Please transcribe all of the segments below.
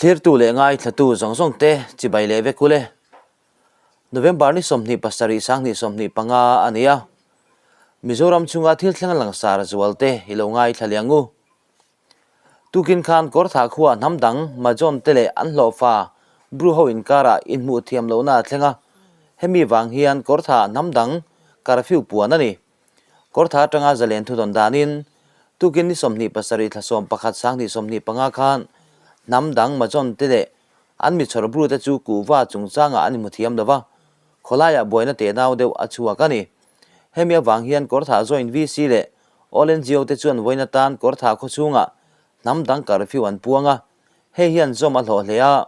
Thlirtu leh ngaithlatu zawng zawng te chibai leh vek ule. November ni 27 2025 a ni a. Mizoram chhunga thil thleng langsar zual te i lo ngaithla leh ang u. Tukin khan Kawrthah khua hnam dang Majon te leh an hlawhfa Bru ho inkarah inhmuh thiam lohna a thleng a, hemi vang hian Kawrthah hnam dang curfew puan a ni. Kawrthah atanga zalen thudawn danin tukin ni 27 thla 11 2025 khan hnam dang Majon te leh an michhawr Bru te chu kuhva chungchangah an inhmu thiam lo va, khawlaiah buaina tenau deuh a chhuak a ni. Hemi avang hian Kawrthah Joint VC leh All NGO te chuan vawiin atan Kawrthah khawchhungah hnam dang curfew an puang a, hei hian zawm a hlawh hle a,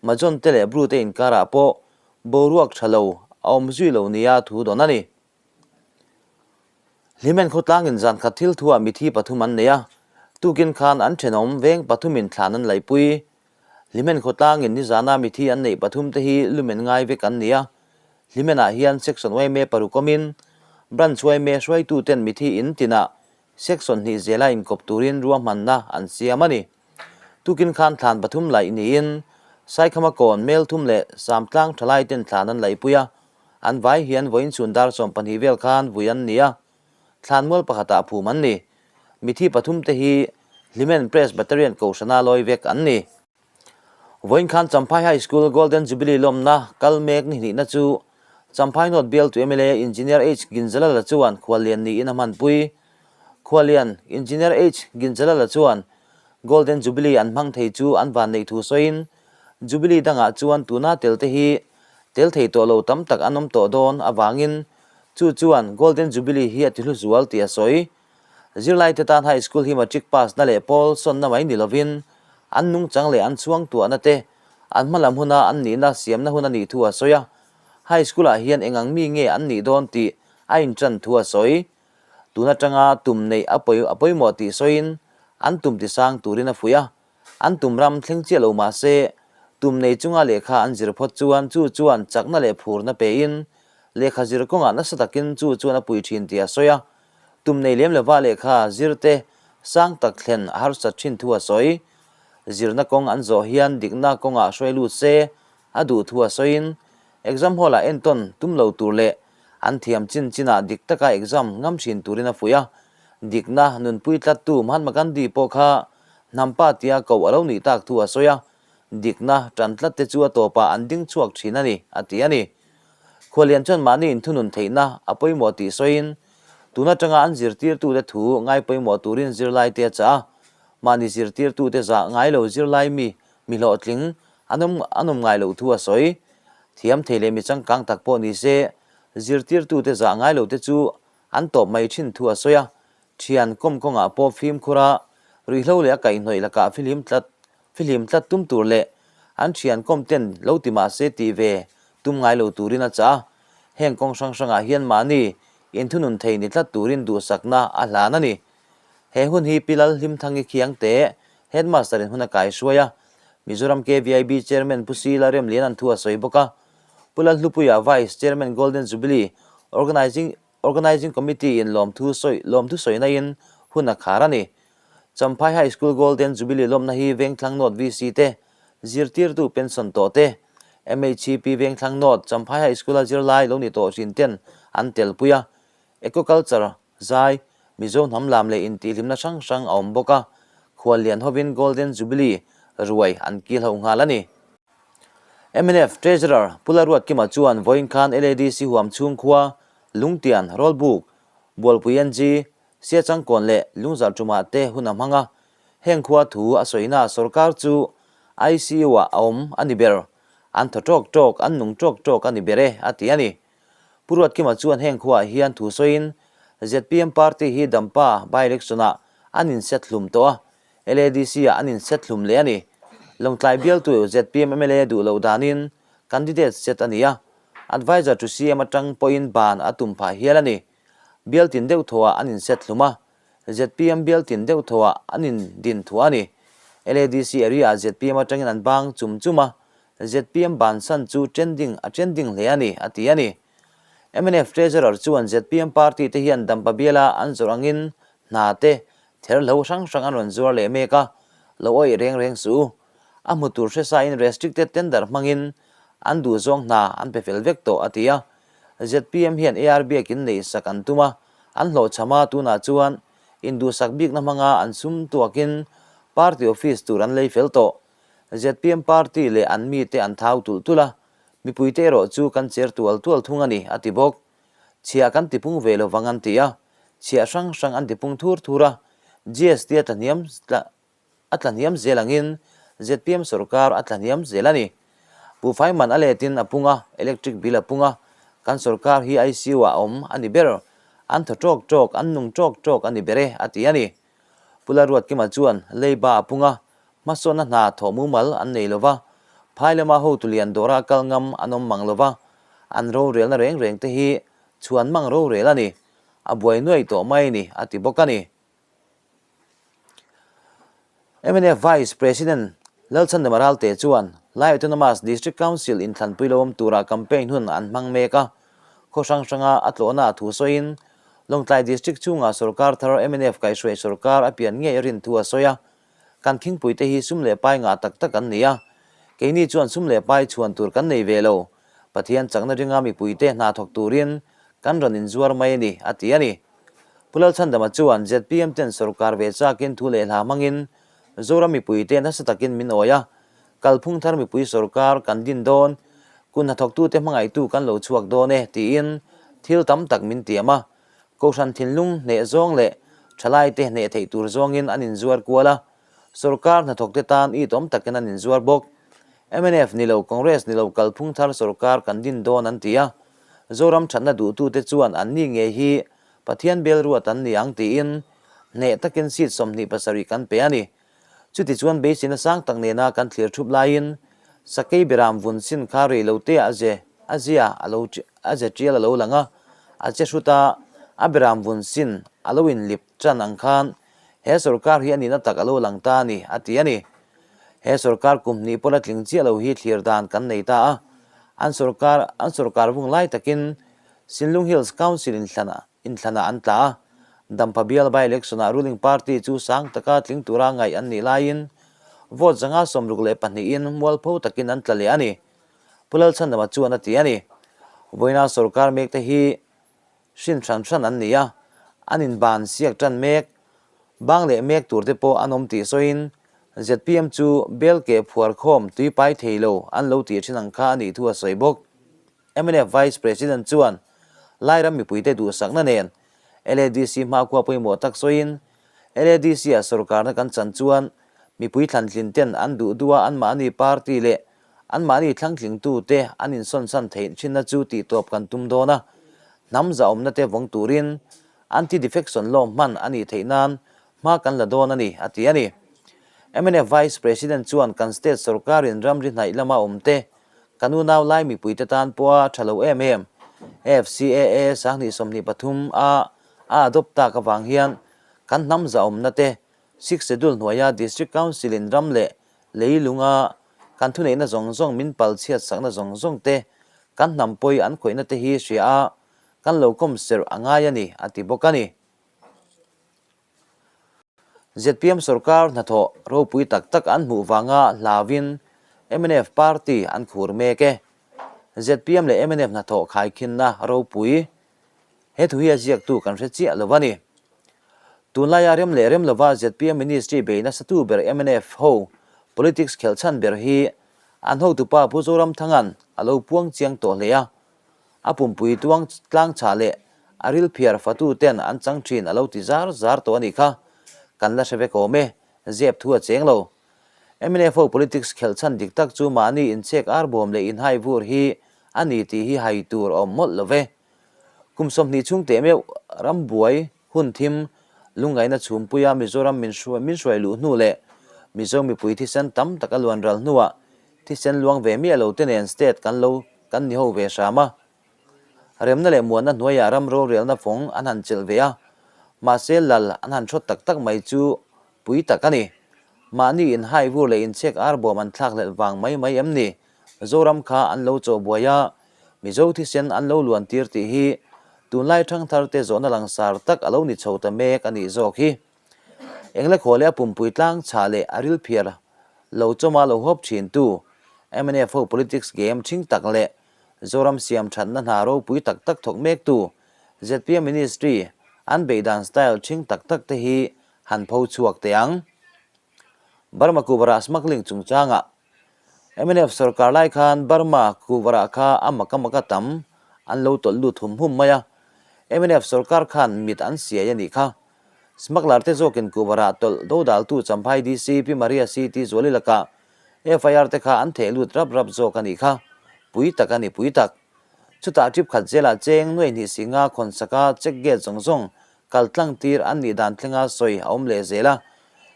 Majon te leh Bru te inkarah pawh boruak tha lo a awm zui lo nia thu dawn a ni. Hlimen khawtlangin zan khat thil thuah mithi pathum an nei a, tukin khan an thenawm veng pathumin thlan an laihpui. Hlimen khawtlangin nizana mithi an neih pathum te hi lumen ngai vek an ni a, Hlimenah hian Section yma paruk awmin Branch yma hruaituten mithi in tinah Section hnih zela inkawp turin ruahmanna an siam a ni. Tukin khan thlan pathum laih niin Saikhama kawn Melthum leh Samtlang thalaiten thlan an laihpui a, an vai hian vawiin chhun dar 12 vel khan vui an ni a, thlanmual pakhatah phum an ni. Mithi pathum te hi Hlimen Presbyterian Kohhrana lawi vek an ni. Vawiin khan Champhai High School Golden Jubilee lawmna kal mek ni hnihna chu Champhai North bialtu mla Engineer H Ginjalala chuan khuallian niin a hmanpui. Khuallian Engineer H Ginjalala chuan Golden Jubilee an hmang thei chu an van neih thu sawiin Jubilee dangah chuan tuna tel te hi tel thei tawh lo tam tak an awm tawh dawn avangin chu chuan Golden Jubilee hi a ti hlu zual tih a sawi. Zirlaite tan High School hi matric pass na leh pawl sawnna mai ni lovin an nungchang leh an chhuang tuahna te, an hmalam huna an nihna siamna hun a nih thu a sawi a. High School ah hian eng ang mi nge an nih dawn tih a inṭan thu a sawi. Tun aṭanga tum neih a pawi a pawimawh tih sawiin an tum tisang turin a fuih a. An tum ram thleng chiah lo mah se, tum nei chunga lehkha an zir phawt chuan chu chuan chakna leh phurna pein lehkha zir kawngah nasa takin chu chuan a pui ṭhin tih a sawi a. Tum nei lem lova lehkha zir te sang tak thlen a harsat thin thu a sawi. Zirna kawng an zawh hian dikna kawngah hruai lut se a duh thu a sawiin exam hall-ah entawn tum lo tur leh an thiam chin chinah dik taka exam ngam thin turin a fuih a. Dikna nunpui tlattu Mahatma Gandhi pawh kha hnampa tia koh a lo nih tak thu a sawi a, dikna tan tlat te chu a tawpah an ding chhuak thin a ni, a ti a ni. Khuallian chuan mahni inthunun theihna a pawimawh tih sawiin, tun atanga an zirtirtute thu ngai pawimawh turin zirlaite a chah a, mahni zirtirtute zah ngai lo zirlai mi mi hlawhtling an awm an awm ngai loh thu a sawi. Thiam thei leh mi changkang tak pawh ni se, zirtirtute zah ngai lote chu an tawp mai thin thu a sawi a, thian kawm kawngah pawh fimkhur a, ruihhlo leh a kaihhnawih lakah fihlim tlat Fihlim tlat tum tur leh an thian kawm ten lo ti mah se tih ve tum ngai lo turin a chah a, heng kawng hrang hrangah hian mahni inthunun thei ni tlat turin duhsakna a hlan a ni. He hun hi Pi Lal Hlimthangi Khiangte Headmaster in hun a kai hruai a, Mizoram KVIB Chairman Pu Sila Remlian an thu a sawi bawk a, Pu Lal Hlupuia Vice Chairman Golden Jubilee Organising Organising Committee in lawmthu sawi lawmthu sawina in hun a khar a ni. Champhai High School Golden Jubilee lawmna hi Vengthlang North VC te, zirtirtu pension tawh te, MHCP Vengthlang North Champhai High School-a zirlai lo ni tawh hrin ten an telpui a. Eco-culture, zai, Mizo hnam lam leh intihhlimna hrang hrang a awm bawk a, khuallian hovin Golden Jubilee ruai an kil ho nghal a ni. Mnf Treasurer Pu Laruatkima chuan vawiin khan LADC huam chhung khua Lungtian, Rawlbuk, Bualpui NG, Siachangkawn leh Lungzal tumah te hun a hmang a, heng khua thu a sawina sorkar chu ICU-ah a awm a ni ber, an thaw tawk tawk, an nung tawk tawk a ni ber e, a ti a ni. Pu Ruatkima chuan heng khuaah hian thu sawiin zpm party hi Dampa by-election-ah an inset hlum tawh a, LADC-ah an inset hlum leh a ni. Lawngtlai bialtu zpm mla duh loh danin candidate set a ni a, advisor to CM atang pawhin ban a tum phah hial a ni. Bial tin deuh thawhah an inset hlum a, zpm bial tin deuh thawhah an indin thuah a ni. LADC area-ah zpm atangin an bang chum chum a, zpm bansan chu trending a trending hle a ni, a ti a ni. Mnf Treasurer chuan zpm party te hian Dampa biala an zawrh angin hna te therhlo hrang hrang an rawn zuar leh mek a, lo awih reng reng suh u. A hmu tur hre sain restricted tender hmangin an duhzawng hna an pe fel vek tawh, a ti a. Zpm hian AR biakin neih sak an tum a, an hlawhchham a, tunah chuan induhsak bikna hmanga an sum tuakin party office tur an lei fel tawh. Zpm party leh an mite an thau tulh tulh a, mipuite erawh chu kan cher tual tual thung a ni, a ti bawk. Chhiah kan tipung ve lovang an ti a, chhiah hrang hrang an tipung thur thur a, GST a tlahniam a tlahniam zel angin zpm sorkar a tlahniam zel a ni. Buhfai man a letin a pung a, electric bill a pung a, kan sorkar hi ICU ah a awm a ni ber, an thaw tawk tawk, an nung tawk tawk a ni ber e, a ti a ni. Pu Laruatkima chuan leiba a pung a, hmasawnna hna thawh mumal an nei lo va, phai lama hotu lian dawra kal ngam an awm mang lo va, an rorelna reng reng te hi chhuan mang rorel a ni, a buai nuaih tawh mai ni, a ti bawk a ni. Mnf Vice President Lalchhandama Ralte chuan Lai Autonomous District Council inthlanpui lo awm tura campaign hun an hmang mek a, khaw hrang hranga a tlawhna thu sawiin Lawngtlai District chhungah sorkar thar mnf kaihhruai sorkar a pian ngei a rin thu a sawi a, kan khingpuite hi sum leh pai ngah tak tak an ni a, keini chuan sum leh pai chhuan tur kan nei ve lo, Pathian chakna ringa mipuite hna thawk turin kan rawn inzuar mai a ni, a ti a ni. Pu Lalchhandama chuan zpm ten sorkar ve chakin thu leh hla hmangin Zoram mipuite nasa takin min awi a, kalphung thar mipui sorkar kan din dawn, kun hnathawktute hmangaihtu kan lo chhuak dawn e tiin thil tam tak min tiam a, Kohhran thinlung hneh zawng leh thalaite hneh theih tur zawngin an inzuar kual a, sorkar hnathawkte tan itawm takin an inzuar bawk. Mnf ni lo, Congress ni lo kalphung thar sorkar kan din dawn an ti a, Zoram thatna duhtute chuan anni ngei hi Pathian bel ruat an ni ang tiin hneh takin seat 27 kan pe a ni. Chutichuan beiseina sang tak nena kan thlir thup laiin Sakei Beram vun sin kha rei lo te a ze a zia a lo a ze tial a lo lang a, a che hrut a, a Beram vun sin a lo inlip tan ang khan he sorkar hi a nihna tak a lo lang ta a ni, a ti a ni. He sorkar kum hnih pawh la tling chiah lo hi thlir dan kan nei ta a, an sorkar an sorkar vung lai takin Sinlung Hills Council inthlan Inthlanah an tla a, Dampa bial by-election-ah ruling party chu sang taka tling tura ngaih an nih laiin vote zanga 62 in mualpho takin an tla leh a ni, Pu Lalchhandama chuan a ti a ni. Vawiina sorkar mekte hi hrin hran hran an ni a, an inban siak tan mek, bang leh mek turte pawh an awm tih sawiin zpm chu bel keh phuar khawm tui pai thei lo an lo tih thin ang kha a nih thu a sawi bawk. Mnf Vice President chuan Lairam mipuite duhsakna nen LADC hmakhua pawimawh tak sawiin, LADC-ah sorkarna kan chan chuan mipui thlantlin ten an duh duh a anmahni party leh anmahni thlangtlingtute an insawnsan theih thinna chu tihtawp kan tum dawn a, hnam zahawmna te vawng turin anti-defection law hman a nih theih nan hma kan la dawn a ni, a ti a ni. Mnf Vice President chuan kan state sorkarin ramri hnaih lama awmte Kan unau lai mipuite tan pawha tha lo em em FCAA 2023 a a adopt tak avang hian kan hnam zahawmna te Sixth Schedule hnuaia District Council in ram leh leilunga kan thuneihna zawng zawng min pal chhiat sakna zawng zawng te kan hnam pawi an khawihna te hi hria a kan lo kawm serh a ngai a ni a ti bawk a ni. Zpm sorkar hnathawh ropui tak tak an hmuh vanga hlauin mnf party an khur mek e. Zpm leh mnf hnathawh khaikhinna ropui he thu hi a ziaktu kan hre chiah lo a ni. Tunlaia rem leh rem lova zpm ministry bei nasatu ber mnf ho politics khelh chhan ber hi an hotupa Pu Zoramthanga'n a lo puang chiang tawh hle a. A pumpui tuang tlang chhah leh a ril phiar fatu ten an chang thin a lo ti zar zar tawh a nih kha. Kan la hre vek awm e, zep thu a cheng lo. Mnf ho politics khelh chhan dik tak chu mahni inchhek arbawm leh inhai vur hi a ni tih hi hai tur a awm mawlh lo ve. Kum 20 chhung teh meuh rambuai hun thim lungngaihna chhumpuia Mizoram min min hruai luh hnu leh Mizo mipui thisen tam tak a luan ral hnuah thisen luang ve miah lo te nen state kan lo kan ni ho ve hram a. Remna leh muanna hnuaiah ram rorelna fawng an han chelh ve a, mahse lal an han hrawt tak tak mai chu pui tak a ni. Mahni inhai vur leh inchhek arbawm an thlakhlelh vang mai mai em ni? Zoram kha an lo chawh buai a, Mizo thisen an lo luan tir tih hi tunlai thangthar te zawhna langsar tak a lo ni chho ta mek a nih zawk hi. Englekhawle a pumpui tlang chhah leh a ril phiar. Lo chawma lo huap thintu mnf ho politics game thing tak leh Zoram siam thatna hna ropui tak tak thawk mektu zpm ministry an beihdan style thing tak tak te hi han pho chhuak teh ang. Burma Kuvarah smuggling chungchangah mnf sorkar lai khan Burma Kuvarah kha a mak a mak a tam an lo tawlh lut hum hum mai a, mnf sorkar khan mit an siai a nih kha. Smuggler te zawkin Kuvarah tawlh dodaltu Champhai DC Pi Maria CT Zuali lakah FIR te kha an theh lut rap rap zawk a nih kha. Pui tak a ni pui tak. Chutah trip khat zelah cheng nuai hnih singa khawnsaka check gate zawng zawng kal tlang tir an nih dan thlenga sawi a awm leh zel a.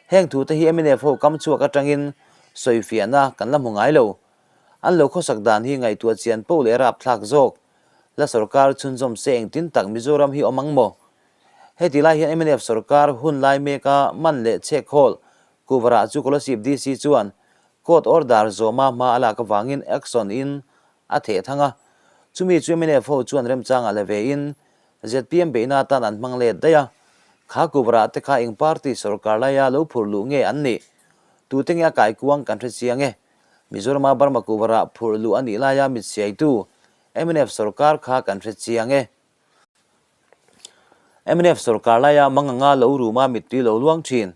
Heng thu te hi mnf ho kam chhuak atangin sawi fiahna kan la hmu ngai lo. An lo khawsak dan hi ngaihtuah chian poh leh rapthlak zawk. La sorkar chhunzawm se engtin tak Mizoram hi awm ang maw? Heti lai hian mnf sorkar hun lai meka man leh chhek hawl Kuvarah chu Kolasib DC chuan court order zawma hma a lak avangin action in a theh thang a. Chumi chu mnf ho chuan remchangah la ve in zpm beihna atan an hmang let daih a. Kha Kuvarah te kha eng party sorkar laia lo phur luh nge an nih? Tute nge a kaikuang kan hre chiang e. Mizorama Burma Kuvarah phur luh a nih laia mitsiaitu mnf sorkar kha kan hre chiang e. Mnf sorkar laia manganga lo ruma mittui lo luang thin.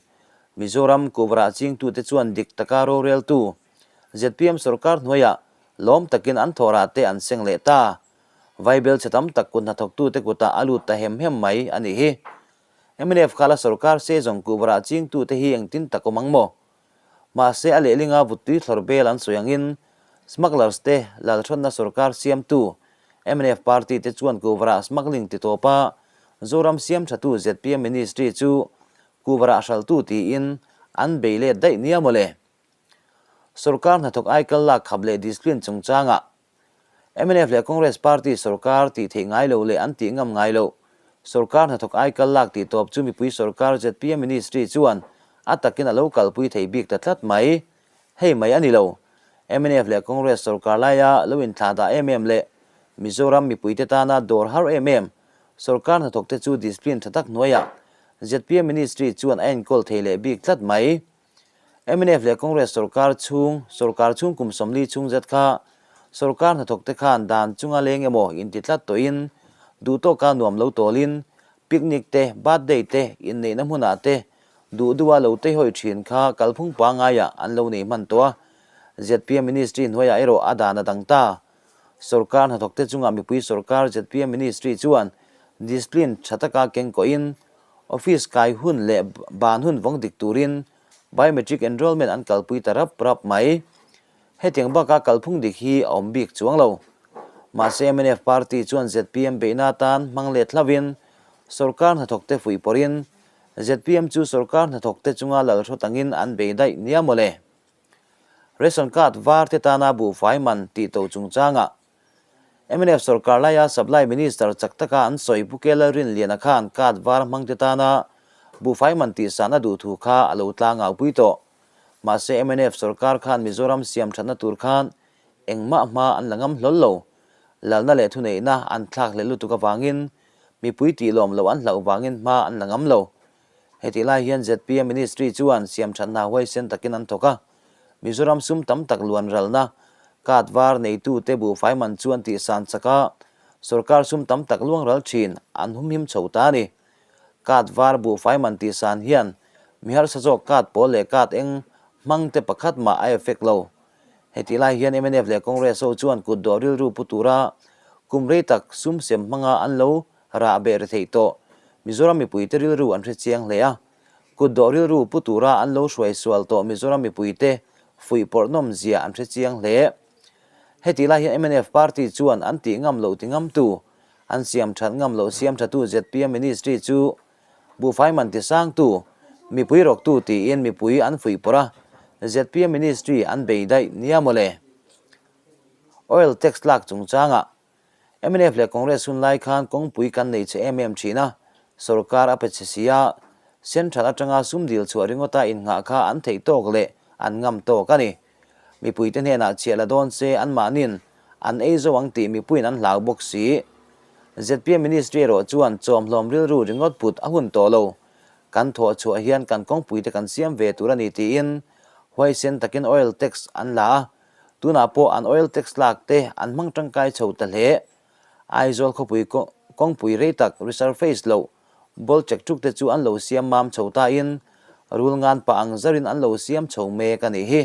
Mizoram Kuvarah chingtute chuan dik taka roreltu zpm sorkar hnuaiah lawm takin an thawhrah te an seng leh ta. Vaibel chhe tam tak kut hnathawktute kutah a lut ta hem hem mai a nih hi. Mnf kha la sorkar se zawng Kuvarah chingtute hi engtin tak awm ang maw? Mahse a lehlinga vuttui thlawr bel an sawi angin smugglers te lalhrawnna sorkar siamtu mnf party te chuan Kuvarah smuggling ti tawpa Zoram siam thatu zpm ministry chu Kuvarah hraltu tiin an bei let daih nia mawle. Sorkar hnathawk aikal lak khap leh discipline chungchangah Mnf leh Congress party sorkar tih theih ngai lo leh an tih ngam ngai loh. Sorkar hnathawk aikal lak tih tawp chu mipui sorkar zpm ministry chuan a takin a lo kalpui thei bik ta tlat mai. Hei mai a ni lo. Mnf leh Congress sorkar laia lo inthlah dah em em leh Mizoram mipuite tana dawr har em em sorkar hnathawk te chu discipline tha tak hnuaiah zpm ministry chuan a enkawl thei leh bik tlat mai. Mnf leh Congress sorkar chhung, sorkar chhung kum 40 chhung zet kha sorkar hnathawk te khan dan chunga leng emaw inti tlat tawhin duhtawka nuam lo tawlin picnic te, birthday te, inneihna hmunah te duh duha lo teihawi thin kha kalphung pangaiah an lo nei hman tawh a. Zpm Ministry hnuaiah erawh a dan a dang ta. Sorkar hnathawk te chungah mipui sorkar zpm Ministry chuan discipline tha taka kengkawhin Office kai hun leh ban hun vawng dik turin biometric enrollment an kalpui ta rap rap mai. Hetiang baka kalphung dik hi a awm bik chuang lo. Mahse mnf party chuan zpm beihna atan hmang let hlauhin sorkar hnathawkte fuih pawrhin zpm chu sorkar hnathawkte chunga lalhrawt angin an bei daih nia mawle. Ration card var te tana buhfai man tih to chungchangah Mnf sorkar laia Supply Minister chak taka an sawi Pu Kela Rinliana khan card var hmangte tana buhfai man tihsan a duh thu kha a lo tlang au pui tawh. Mahse mnf sorkar khan Mizoram siam thatna tur khan engmah hma an la ngam hlawl lo. Lalna leh thuneihna an thlak hlel lutuk avangin mipui tih lawm loh an hlauh vangin hma an la ngam lo. Hetih lai hian zpm Ministry chuan siam thatna huaisen takin an thawk a. Mizoram sum tam tak luan ralna, card var neitute buhfai man chuan tihsan chaka sorkar sum tam tak luang ral thin an humhim chho ta a ni. Card var buhfai man tihsan hian mi harsa zawk card pawl leh card eng hmangte pakhat mah a effect lo. Hetih lai hian mnf leh Congress ho chuan kut dawh rilru pu tura kum rei tak sum sem hmanga an lo rah beh ri theih tawh Mizoram mipuite rilru an hre chiang hle a. Kut dawh rilru pu tura an lo hruai sual tawh Mizoram mipuite fuih pawrh nawm zia an hre chiang hle. Hetih lai hian mnf party chuan an tih ngam loh ti ngamtu, an siam that ngam loh siam thatu zpm ministry chu buhfai man ti sangtu, mipui rawktu tiin mipui an fuih pawrh a, zpm ministry an bei daih nia mawle. Oil tax lak chungchangah Mnf leh Congress hun lai khan kawngpui kan nei che em em thin a, sorkar a pe che si a, Central atanga sum dil chhuah ringawta innghah kha an theih tawk leh an ngam tawk a ni. Mipuite hnenah chhiah la dawn se anmahnin an ei zo ang tih mipuiin an hlau bawk si. Zpm Ministry erawh chuan chawmhlawm rilru ringawt put a hun tawh lo. Kan thawh chhuah hian kan kawngpuite kan siam ve tur a ni tiin. Huaisen takin oil tax an la a, tunah pawh an oil tax lak te an hmang tangkai chho ta hle. Aizawl khawpui kawngpui rei tak resurface loh ball chek tuk te chu an lo siam mam chho ta in rul ngan pah ang zarin an lo siam chho mek a nih hi.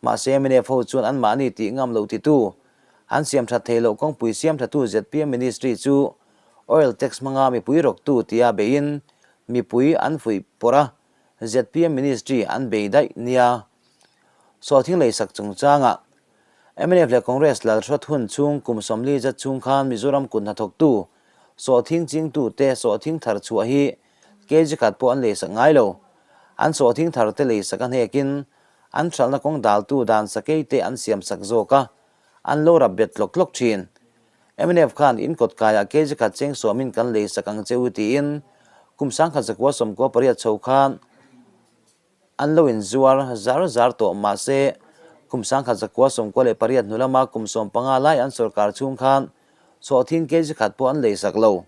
Mahse mnf ho chuan anmahni tih ngam loh titu an siam that thei loh kawngpui siam thatu zpm ministry chu oil tax hmanga mipui rawktu tia beiin mipui an fuih pawrh a, zpm ministry an bei daih nia. Sawhthing leisak chungchangah mnf leh Congress lalhrawt hun chhung kum 40 zat chhung khan Mizoram kut hnathawktu sawhthing chingtute sawhthing thar chhuah hi kg khat pawh an leisak ngai lo. An sawhthing tharte leisak a hnekin an hralhna kawng daltu dan sakei te an siamsak zawk a, an lo rap bet tlawk tlawk thin. Mnf khan in kawt kaiah kg khat cheng sawmin kan leisak ang che u tiin kum 1998 chho khan An lo inzuar zar zar tawh mahse, kum 1998 hnu lama kum 15 lai an sorkar chhung khan sawhthing kg khat pawh an leisak lo.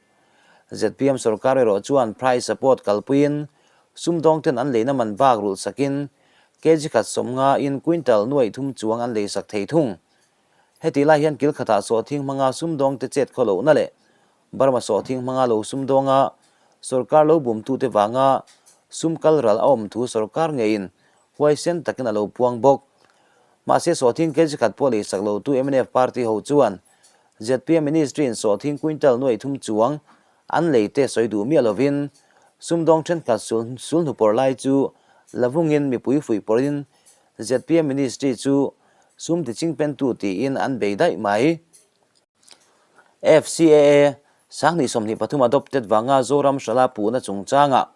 Zpm sorkar erawh chuan price support kalpuiin sumdawngten an leina man bak rulh sakin kg khat 50 in quintal nuaih thum chuang an leisak thei thung. Hetih lai hian kil khatah sawhthing hmanga sumdawngte chet khaw lohna leh Burma sawhthing hmanga lo sumdawnga sorkar lo bumtute vanga sum kal ral a awm thu sorkar ngeiin huaisen takin a lo puang bawk. Mahse sawhthing kg khat pawh leisak lotu mnf party ho chuan zpm ministry-in sawhthing quintal nuaih thum chuang an leite sawi duh miah lovin sumdawng thenkhat sulhnu pawrh lai chu la vungin mipui fuih pawrhin zpm ministry chu sum tichingpentu tiin an bei daih mai. FCAA 2023 adopted vanga Zoram hrala puhna chungchangah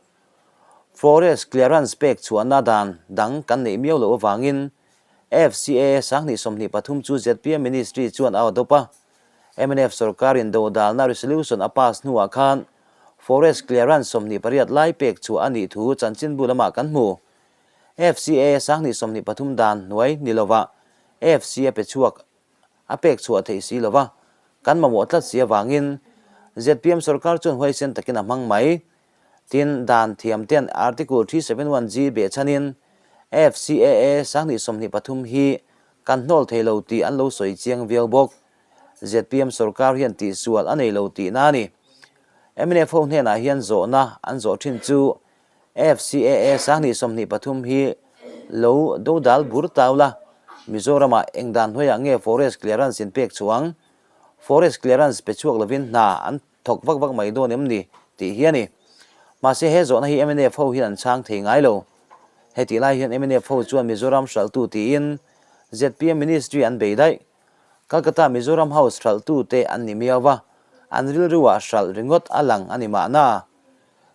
Forest Clearance pek chhuahna dan dang kan neih miau loh avangin FCAA 2023 chu zpm Ministry chuan a adopt a. Mnf sorkarin dodalna resolution a pass hnuah khan Forest Clearance 28 lai pek chhuah a nih thu chanchinbu lamah kan hmu. FCAA 2023 dan hnuai ni lovah FCA pe chhuak a pek chhuah theih si lova, kan mamawh tlat si avangin zpm sorkar chuan huaisen takin a hmang mai. Tin, dan thiam ten Article 371G behchhanin FCAA 2023 hi kan hnawl thei lo tih an lo sawi chiang viau bawk. Zpm sorkar hian tihsual a nei lo tihna a ni. Mnf ho hnenah hian zawhna an zawh thin chu FCAA 2023 hi lo dodal bur tau la, Mizoramah eng dan hnuaiah nge forest clearance in pek chuang? Forest clearance pe chhuak lovin hna an thawk vak vak mai dawn em ni? tih hi a ni. Mahse he zawhna hi mnf ho hian an chhang thei ngai lo. Hetih lai hian mnf ho chuan Mizoram hralhtu tiin zpm ministry an bei daih. Calcutta Mizoram House hralhtu te an ni miau va, an rilruah hralh ringawt a lang a ni mahna.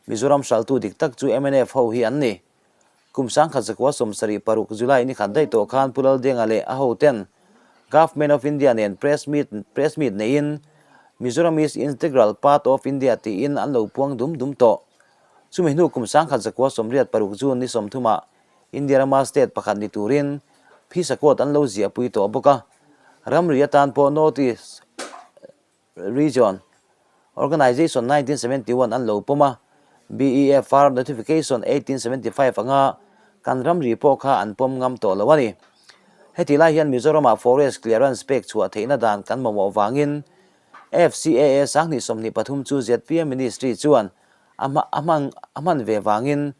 Mizoram hralhtu dik tak chu mnf ho hi an ni. Kum 1976 July ni khat daih tawh khan Pu Laldenga leh a hoten Government of India nen press meet press meet neiin Mizoram is integral part of India tiin an lo puang dum dum tawh. Chumi hnu kum 1986 June ni 30 ah India rama state pakhat ni turin phisa court an lo ziahpui tawh bawk a. Ramri atan pawh North East Region Organisation 1971 an lo pawm a, BEFR Notification 1875 anga kan ramri pawh kha an pawm ngam tawh lo a ni. Hetih lai hian Mizoramah Forest Clearance pek chhuah theihna dan kan mamawh vangin FCAA 2023 chu zpm Ministry chuan a hman ve vangin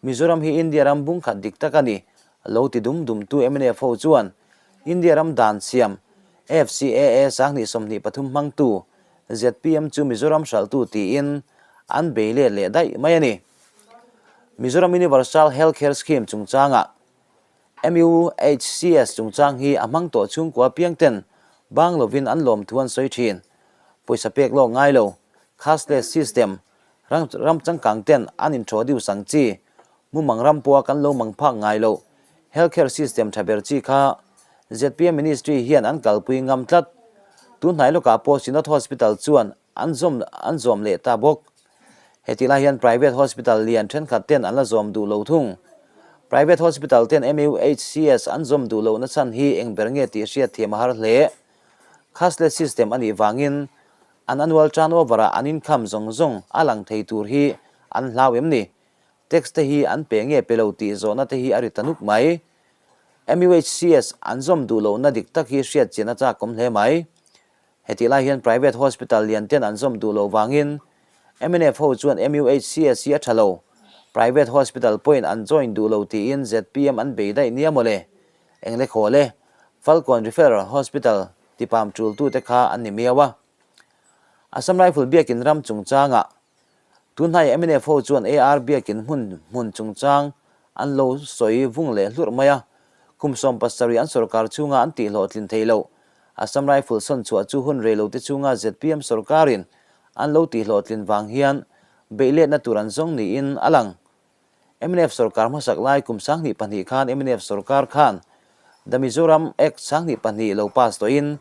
Mizoram hi India ram bungkhat dik tak a ni, lo ti dum dumtu mnf ho chuan India ram dan siam FCAA 2023 hmangtu zpm chu Mizoram hralhtu tiin an bei let leh daih mai a ni. Mizoram Universal Health Care Scheme chungchangah MUHCS chungchang hi a hmang tawh chhungkua piangten bang lovin an lawm thu an sawi thin. Pawisa pek lawk ngai lo, cashless system, ram changkang ten an introduce ang chi, mumang ram pawha kan lo mang phak ngai loh healthcare system tha ber chi kha zpm ministry hian an kalpui ngam tlat. Tun hnai lawkah pawh Synod Hospital chuan an zawm an zawm leh ta bawk. Hetih lai hian private hospital lian thenkhat ten an la zawm duh lo thung. Private hospital ten MUHCS an zawm duh lohna chhan hi eng ber nge tih hriat thiam a har hle. Cashless system a nih vangin an annual turnover ah an income zawng zawng a lang thei tur hi an hlau em ni? Tax te hi an pe nge pe lo tih zawhna te hi a ri ta nuk mai. MUHCS an zawm duh lohna dik tak hi hriat chian a chak awm hle mai. Hetih lai hian private hospital lian ten an zawm duh loh vangin mnf ho chuan MUHCS hi a tha lo, private hospital pawhin an join duh lo tiin zpm an bei daih nia mawle. Engle khawl e, Falkawn Referral Hospital tipam tultute kha an ni miau a. Assam Rifle biakin ram chungchangah Tunhnai mnf ho chuan AR biakin hmun hmun chungchang an lo sawi vung leh hlurh mai a, kum 70 an sorkar chhunga an tihhlawhtlin thei loh. Assam Rifle sawn chhuah chu hun rei lote chhunga zpm sorkarin an lo tihhlawhtlin vang hian beihletna tur an zawng niin a lang. Mnf sorkar hmasak lai kum 2002 khan mnf sorkar khan The Mizoram Act 2002 lo pass tawhin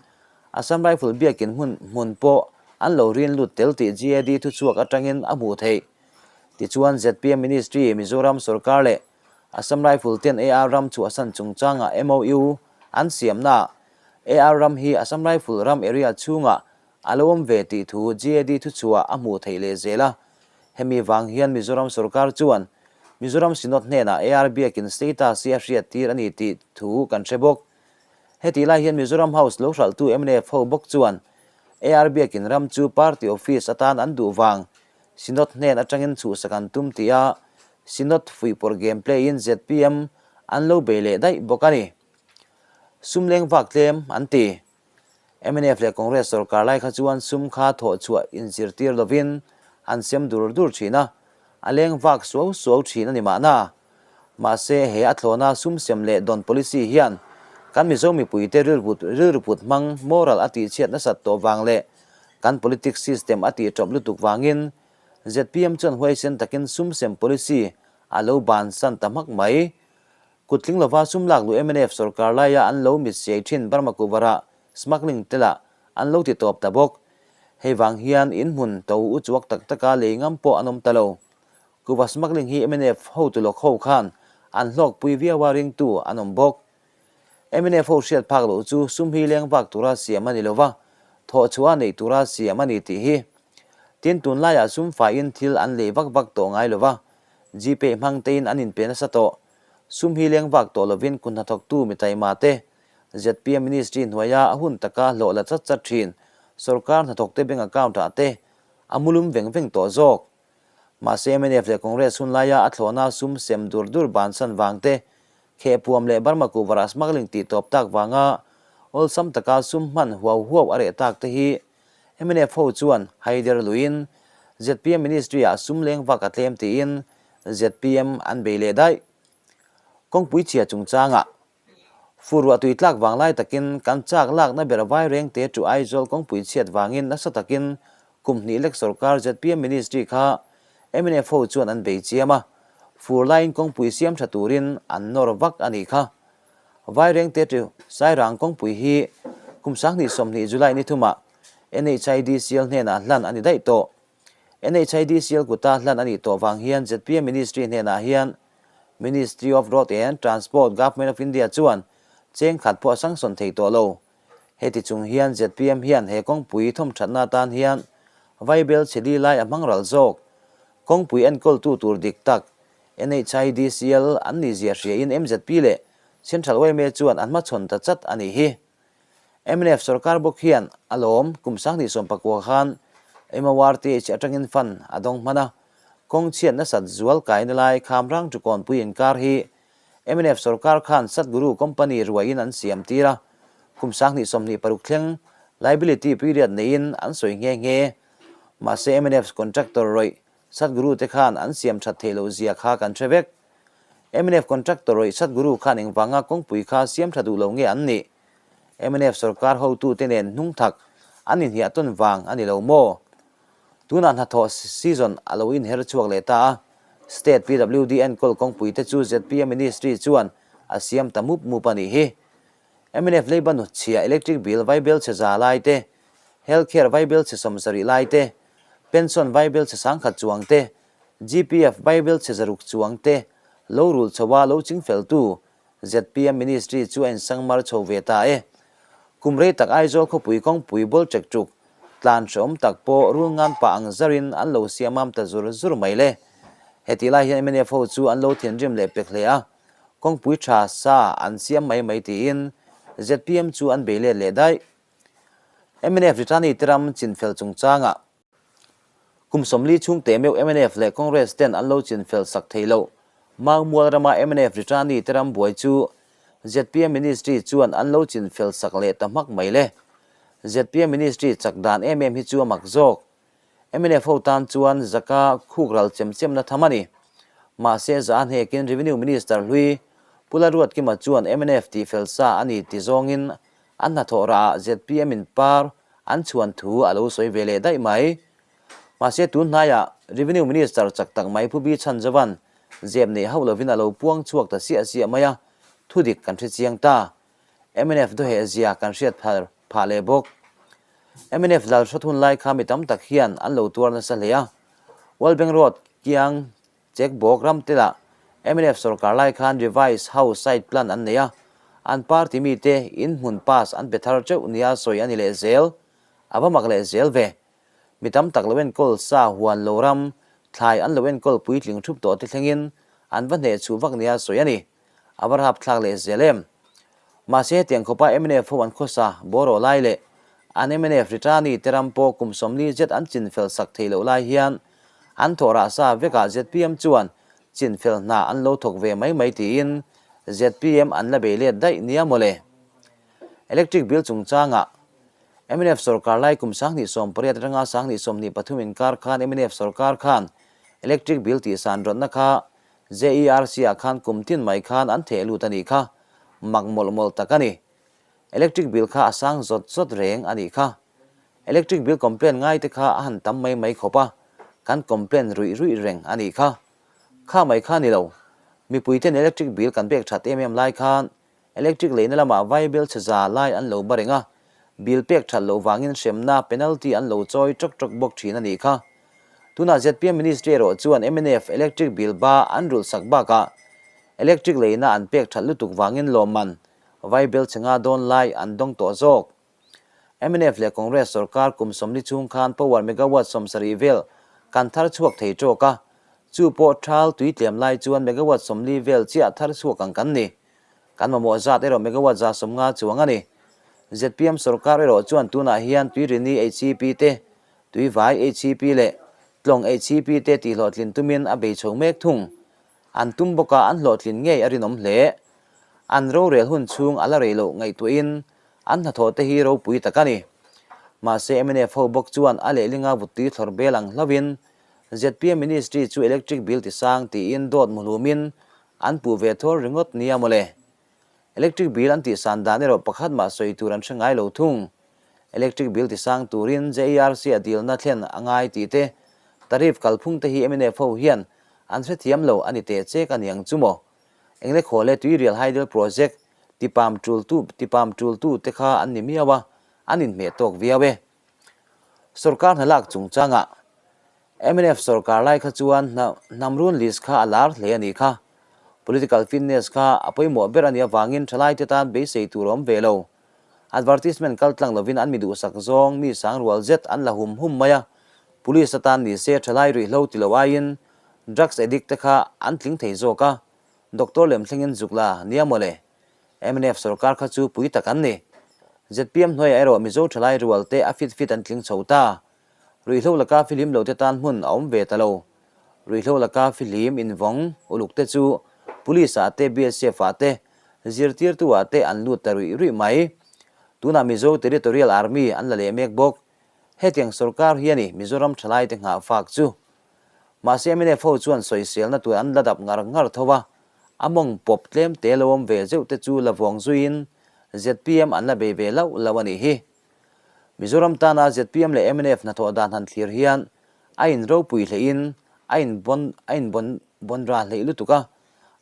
Assam Rifle biakin hmun hmun pawh an lo rin lut tel tih GAD thuchhuak atangin a hmuh theih. Tichuan zpm Ministry, Mizoram sorkar leh Assam Rifle ten AR ram chhuahsan chungchangah MOU an siamnaah AR ram hi Assam Rifle ram area chhungah a lo awm ve tih thu GAD thuchhuah a hmuh theih leh zel a. Hemi vang hian Mizoram sorkar chuan Mizoram Synod hnenah AR biakin status hi a hriat tir a ni tih thu kan hre bawk. Hetih lai hian Mizoram House lo hralhtu mnf ho bawk chuan AR biakin ram chu party office atan an duh vang Synod hnen atangin chhuhsak an tum tih a Synod fuihpawrh game play in zpm an lo bei leh daih bawk a ni. Sum leng vak tlem an ti. Mnf leh Congress sorkar lai kha chuan sum kha thawh chhuah inzirtir lovin an sem dur dur thin a, a leng vak suau suau thin a ni mahna. Mahse, he a thlawna sum sem leh dawn policy hian kan Mizo mipuite rilru put hmang moral a tihchhiat nasat tawh vang leh kan politics system a tih tawp lutuk vangin zpm chuan huaisen takin sum sem policy a lo bansan ta hmak mai. Kut tling lova sum lak luh mnf sorkar laia an lo mit siai thin Burma kuvarah smuggling te lah an lo ti tawp ta bawk. Hei vang hian in hmun to u chuak tak taka lei ngam pawh an awm ta lo. Kuva smuggling hi mnf hotu lawk ho khan an hlawkpui viau a ringtu an awm bawk. Mnf ho hriat phak loh chu sum hi leng vak tura siam a ni lova, thawh chhuah neih tura siam a ni tih hi. Tin, tunlaiah sum faiin thil an lei vak vak tawh ngai lova, Gpay hmang tein an inpe nasa tawh. Sum hi leng vak tawh lovin kun hnathawktu mi taima te, zpm Ministry hnuaia a hun taka hlawh la chat chat thin sorkar hnathawkte bank account ah te a mulum veng veng tawh zawk. Mahse mnf leh Congress hun laia a thlawhna sum sem dur dur bansan vang te, khehpuam leh Burma kuhvarah smuggling tih tawp tak vanga awlsam taka sum hman huau huau a reh tak te hi Mnf ho chuan haider luiin zpm Ministry ah sum leng vak a tlem tiin zpm an bei leh daih. Kawngpui chhia chungchangah fur ruah tui tlak vang lai takin kan chak lakna ber vai reng te chu Aizawl kawngpui chhiat vangin nasa takin kum hnih lek sorkar zpm Ministry kha mnf ho chuan an bei chiam a, fur laiin kawngpui siam tha turin an nawr vak a nih kha. Vairengte chu Sairang kawngpui hi kum 2020 July ni thumah NHIDCL hnenah hlan a ni daih tawh. NHIDCL kuta hlan a nih tawh vang hian zpm Ministry hnenah hian Ministry of Road and Transport Government of India chuan cheng khat pawh a sangsawn thei tawh lo. Heti chung hian zpm hian he kawngpui thawmthatna atan hian Vaibel chheli lai a hmang ral zawk. Kawngpui enkawltu tur dik tak NHIDCL an nih zia hriain mzp leh Central yma chuan an hmachhawn ta chat a nih hi. Mnf sorkar bawk hian a lawm kum 2019 khan MORTH atangin fund a dawng hman a, kawng chhiat nasat zual kaina lai Khamrang Tukawnpui inkar hi mnf sorkar khan Satguru company ruaiin an siam tir a, kum 2026 thleng liability period neiin an sawi nghe nghe. Mahse mnf contractor rawih Satguru te khan an siam that theih loh zia kha kan hre vek. Mnf contractor rawih Satguru khan engvanga kawngpui kha siam tha duh lo nge an nih? Mnf sorkar hotu te nen hnung thak an inhiah tawn vang a ni lo maw? Tunah hnathawh season a lo inher chhuak leh ta a, State PWD enkawl kawngpui te chu zpm Ministry chuan a siam ta mup mup a nih hi. Mnf leiba nuchhia electric bill vaibel chhe za lai te, health care vaibel chhe 70 lai te, Pension vaibel chhe 10,000 chuang te, GPF vaibel chhe 600 chuang te lo rul chho a lo ching feltu zpm Ministry chu a insangmar chho ve ta e. Kum rei tak Aizawl khawpui kawngpui bawl ṭek ṭuk, tlan hrehawm tak pawh rul ngan pah ang zarin an lo siam am ta zur zur mai le. Hetih lai hian mnf ho chu an lo thinrim leh pek hle a. Kawngpui tha sa an siam mai mai tiin zpm chu an bei let leh daih. Mnf Ritani te ram chinfel chungchangah kum 40 chhung teh meuh mnf leh Congress ten an lo chinfel sak thei loh. Mangmual rama mnf Ritani te ram buai chu zpm Ministry chuan an lo chinfel sak leh ta hmak mai le. Zpm Ministry chak dan em em hi chu a mak zawk. Mnf ho tan chuan zaka khuk ral chem chemna tham a ni. Mahse, za a hnekin Revenue Minister hlui Pu Laruatkima chuan mnf tihfel sa a ni ti zawngin an hnathawh rahah zpm in par an chhuan thu a lo sawi ve leh daih mai. Mahse, tun hnaiah Revenue Minister chak tak mai Pu Bi Chhanzovan zep neih hauh lovin a lo puang chhuak ta siah siah mai a, thudik kan hre chiang ta. Mnf dawheh zia kan hriat phar phah leh bawk. Mnf lal hrawt hun lai kha mi tam tak hian an lo tuar nasa hle a. World Bank Road kiang chek bawk ram te lah mnf sorkar lai khan Revise House Site Plan an nei a, an party mite in hmun pass an pe thar teuh nia sawi a ni leh zel. A va mak leh zel ve. Mi tam tak lo enkawl sa huan lo ram thlai an lo enkawl puitling thup tawh te thlengin an va hneh chhuh vak nia sawi a ni. A va rapthlak leh zel em? Mahse hetiang khawpa mnf ho an khawsa bawraw lai leh an mnf Ritani te ram pawh kum 40 zet an chinfel sak thei loh lai hian an thawh rah sa vekah zpm chuan chinfel hna an lo thawk ve mai mai tiin zpm an la bei let daih nia mawle. Electric bill chungchangah mnf sorkar lai kum 2018 atanga 2023 inkar khan mnf sorkar khan electric bill tihsan rawtna kha JERC ah khan kum tin mai khan an theh lut a nih kha, mak mawlh mawlh tak a ni. Electric bill kha a sang zawt zawt reng a nih kha. Electric bill complain ngai te kha a han tam mai mai khawp a, kan complain ruih ruih reng a nih kha. Kha mai kha ni lo, mipui ten electric bill kan pek that em em lai khan Electric leina lamah vaibel chhe za lai an lo ba reng a, bill pek that loh vangin hremna, penalty, an lo chawi tawk tawk bawk thin a nih kha. Tunah zpm Ministry erawh chuan mnf electric bill ba an rulh sak bakah electric leina an pek that lutuk vangin lawmman vaibel chhe nga dawn lai an dawng tawh zawk. Mnf leh Congress sorkar kum 40 chhung khan power megawatt 70 vel kan thar chhuak thei tawk a, chu pawh thal tui tlem lai chuan megawatt 40 vel chiah thar chhuak ang kan ni. Kan mamawh zat erawh megawatt 150 chuang a ni. Zpm sorkar erawh chuan tunah hian Tuirini HEP te, Tuivai HEP leh Tlawng HEP te tihhlawhtlin tumin a bei chho mek thung. An tum bawk a, an hlawhtlin ngei a rinawm hle. An rorel hun chhung a la rei loh ngaihtuahin an hnathawh te hi ropui tak a ni. Mahse mnf ho bawk chuan a lehlinga vuttui thlawr bel ang hlauhin zpm ministry chu electric bill tisang tiin dawt muhlumin An puh ve thawl ringawt nia mawle. Electric bill an tihsan dan erawh pakhat mah sawi tur an hre ngai lo thung. Electric bill tisang turin JERC a dilna thlen a ngai tih te, tariff kalphung te hi mnf ho hian an hrethiam lo a ni teh chek a niang chu maw. Engle khawle Tuirial Hydel Project tipam tultu tipam tultu te kha an ni miau a, an inhmeh tawk viau e. Sorkar hna lak chungchangah Mnf sorkar lai kha chuan hnam run list kha a lar hle a nih kha. Political fitness kha a pawimawh ber a nih avangin thalaite tan beisei tur a awm ve lo. Advertisement kal tlang lovin an mi duhsak zawng mi sang rual zet an la hum hum mai a. Police atan ni se thalai ruihhlo ti lo aiin drugs addict te kha an tling thei zawk a. Doctor lem thlengin zuk la nia mawle. Mnf sorkar kha chu pui tak an ni. Zpm hnuaiah erawh Mizo thalai rual te a fit fit an tling chho ta. Ruihhlo laka fihlim lo te tan hmun a awm ve ta lo. Ruihhlo laka fihlim invawng uluk te chu Police ah te, BSF ah te, zirtirtu ah te an lut ta ruih ruih mai. Tunah Mizo Territorial Army an la leh mek bawk. Hetiang sorkar hi a ni Mizoram thalai te nghah fak chu. Mahse mnf ho chuan sawiselna tur an la dap ngar ngar tho a, a mawng pawp tlem te lo awm ve zeuh te chu la vawng zuiin zpm an la bei ve lauh lauh a nih hi. Mizoram tana zpm leh mnf hnathawh dan han thlir hian a in ropui hleihin a in bawn a in bawn bawn ra hleih lutuk a,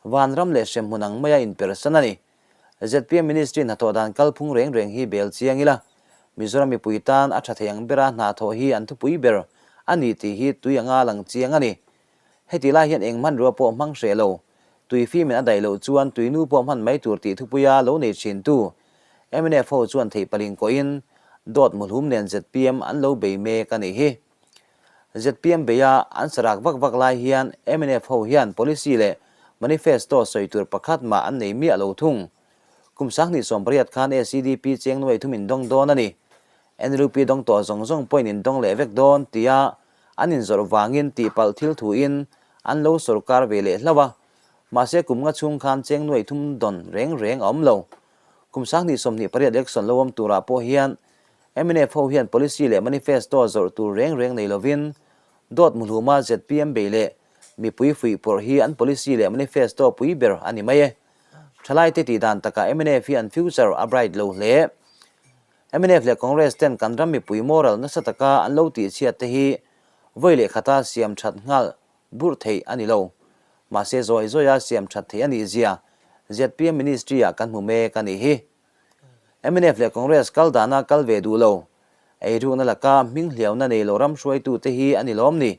vanram leh hremhmun ang maia in persan a ni. Zpm Ministry hnathawh dan kalphung reng reng hi bel chiang ila, Mizoram mipui tan a tha thei ang bera hna thawh hi an thupui ber a ni tih hi tui anga lang chiang a ni. Heti lai hian eng hmanrua pawh hmang hreh lo, tui fimin a daih loh chuan tui nu pawh hman mai tur tih thupuia lo nei thintu mnf ho chuan theih paling kawhin dawt muhlum nen zpm an lo bei mek a nih hi. Zpm beia an sarak vak vak lai hian mnf ho hian policy leh Manifesto sawi tur pakhat mah an nei miah lo thung. Kum 2018 khan ACDP cheng nuai thum in dawng dawn a ni. NLUP dawng tawh zawng zawng pawhin in dawng leh vek dawn tia an inzawrh vangin tihpalh thil thuin an lo sawrkar ve leh hlauh a. Mahse kum nga chhung khan cheng nuai thum dawn reng reng a awm lo. Kum 2028 election lo awm turah pawh hian mnf ho hian policy leh manifesto zawrh tur reng reng nei lovin dawt muhluma zpm bei leh mipui fuih pawrh hi an policy leh manifesto pui ber a ni mai e. Thalaite tih dan takah mnf hi an future a bright lo hle. Mnf leh Congress ten kan ram mipui moral nasa taka an lo tihchhiat te hi vawi leh khata siam that nghal burh theih a ni lo. Mahse zawi zawia siam that theih a nih zia zpm ministry ah kan hmu mek a nih hi. Mnf leh Congress kal dana kal ve duh lo, eirukna laka hming hliauna nei lo ram hruaitute hi a ni lawm ni?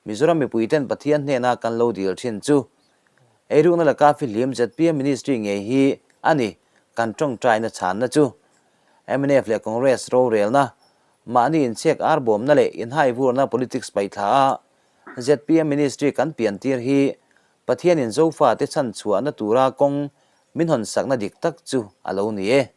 Mizoram mipuiten Pathian hnena kan lo dil thin chu. Eirukna laka fihlim zpm ministry ngei hi a ni kan tawngtaina chhanna chu. Mnf leh Congress rorelna, mahni inchhek arbawmna leh inhaivurna politics paihthla a zpm ministry kan piantir hi Pathianin Zofate chhanchhuahna tura kawng min hawn sakna dik tak chu a lo ni e.